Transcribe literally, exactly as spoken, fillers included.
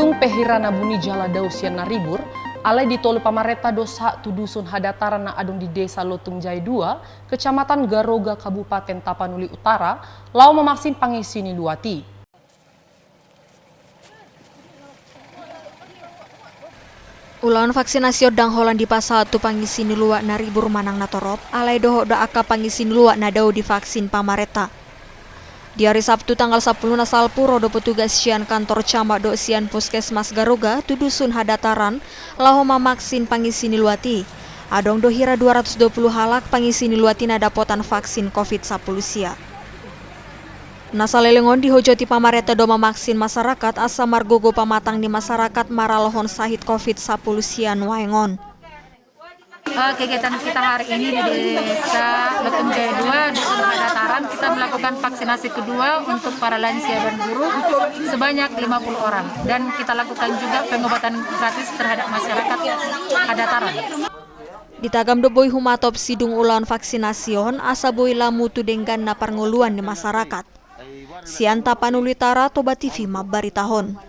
Pe hira na buni jala dao sian Naribur, alai ditolu pamarenta do sahat tu dusun Hadataran na adong di Desa Lotung Jaya dua, Kecamatan Garoga, Kabupaten Tapanuli Utara, laho mamaksin pangisi ni luat i. Ulaon vaksinasi ondang holan dipasahat tu pangisi ni luat Naribur manang na torop, alai dohot do angka pangisi ni luat na dao divaksin pamarenta. Di ari Sabtu tanggal sampulu na salpu ro do petugas sian kantor camat dohot sian puskesmas Garoga tu dusun Hadataran laho mamaksin pangisi ni luat i. Adong do hira dua ratus dua pulu halak pangisi ni luat i na dapotan vaksin covid sampulu sia. Na saleleng on dihojoti pamarenta do mamaksin masarakat asa margogo pamatang ni masarakat maralohon sahit covid sampulu sia nuaeng on. Eh, kegiatan kita hari ini di Desa Lotung Jaya dua, Dusun Hadataran, kita melakukan vaksinasi kedua untuk para lansia dan guru sebanyak lima puluh orang. Dan kita lakukan juga pengobatan gratis terhadap masyarakat Hadataran. Ditagam do boi humatop sidung ulaon vaksinasi on asa boi lamu tu denggan na parngoluan ni masarakat. Sian Tapanuli Utara, Toba T V mambaritahon.